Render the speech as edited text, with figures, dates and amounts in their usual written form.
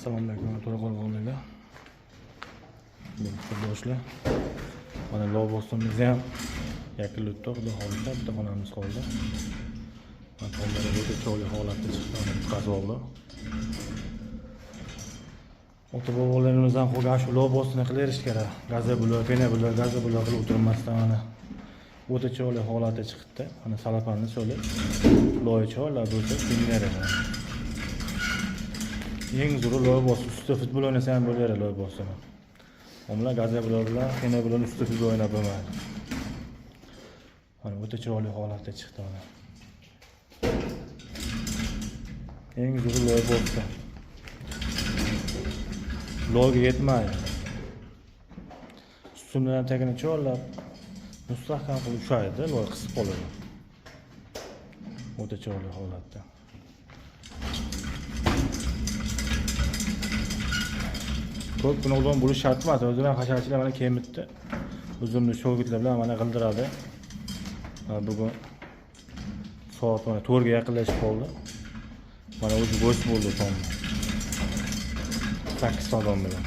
Assalomu alaykum, to'raqo'rg'onliklar. Sirdoshlar. Mana lov ham yakunlabdi, xudo xohlasa bitta xonamiz qoldi. Mana tomlari o'ta chiroyli holatda chiqdi, mana qazib oldi. Ota bobolarimiz ham qolgan shu lov bostini qilaverish kerak. Gaza bular, pena bular, gaza bular qilib o'tirmasdan mana o'ta chiroyli holatda chiqibdi. Mana salapanni solib, loyi chiroyli bo'lsa, kunlari. Eng zo'ri loy bosib ustida futbol o'ynasa ham bo'laveradi loy bosib. Omlar gaza bular bilan pena bilan ustida futbol o'ynab bo'lmaydi. Mana o'ta chiroyli holatda chiqdi mana. Eng zo'ri loy bosdi. Loyga yetmaydi. Ustunlarni tagini chiroylab mustahkam qilib ushlaydi, loy qisib qoladi. O'ta chiroyli holatda. Ko'p bunaqa bo'lishi shart emas. O'zim ham hasharchilar mana kelibdi. O'zimni shogirdlar bilan mana qildiradi. Mana bugun soat mana 4 ga yaqinlashib qoldi. Mana o'zi bo'sh bo'ldi tom. 8 odam bilan.